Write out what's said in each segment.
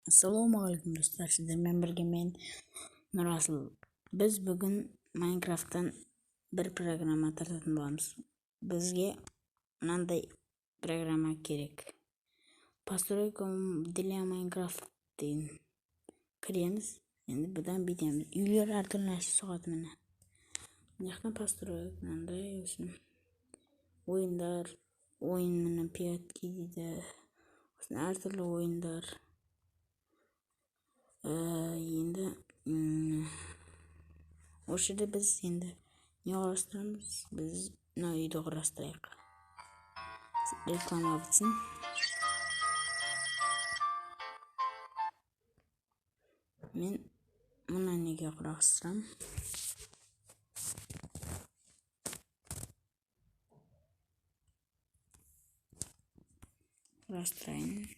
Ассалаумағалейкум, достар! Сіздермен бірге мен, Нұрасыл. Біз бүгін Майнкрафттан бір программа тартатын боламыз. Бізге мынандай программа керек. Постройка для Майнкрафт деген кіреміз. Енді бұдан бүйтеміз. Үйлер, әртүрлі нәрсе соғады, міне. Мына жақтан постройка мынандай, сосын ойындар, ойын, міне, пятки дейді. Сосын әртүрлі ойындар. Енді осы жерде біз енді не құрастырамыз? Біз мына үйді құрастырайық. Реклама бітсін. Мен мына неге құрастырамын? Құрастырайын.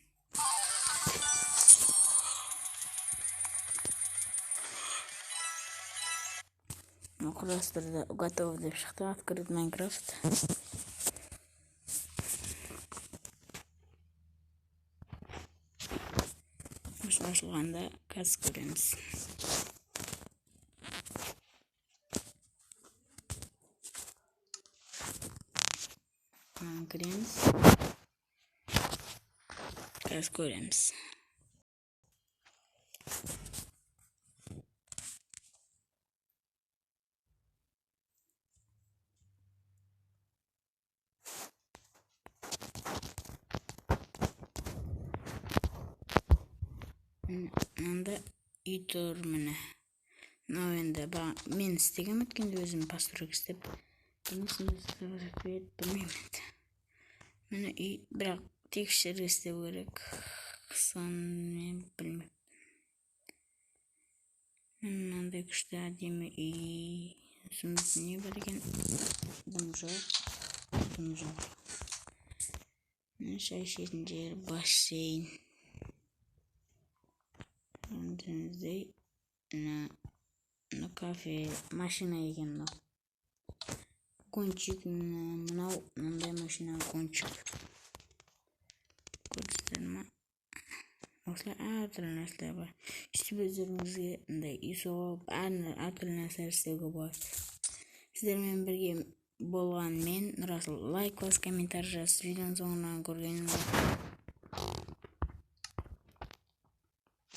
Құрастырды, готово деп шықты. Открыть Майнкрафт. Осы ашылғанда қазір көреміз. Кіреміз, қазір көреміз. Мынанда үй тұр, міне. Мынау енді мен істегенмін өткенде, өзім постройка істеп. Білмеймін енді. Міне, үй, бірақ тек жерге істеу керек. Соны мен білмеппін. Мынандай күшті, әдемі үй. Сосын не бар екен? Дым жоқ. Дым жоқ. Міне, шай ішетін жер, бассейн. Көрдіңіздей, мына кафе, машина екен мынау. Гонщик, мынау мынандай машина, гонщик. Көрдіңіздер ма? Осылай әртүрлі нәрселер бар. Сөйтіп өздеріңізге мындай үй соғып, әртүрлі нәрселер істеуге болады. Сіздермен бірге болған мен, Нұрасыл. Лайк бас, комментарий жаз. Видеоның соңына көргеніңізге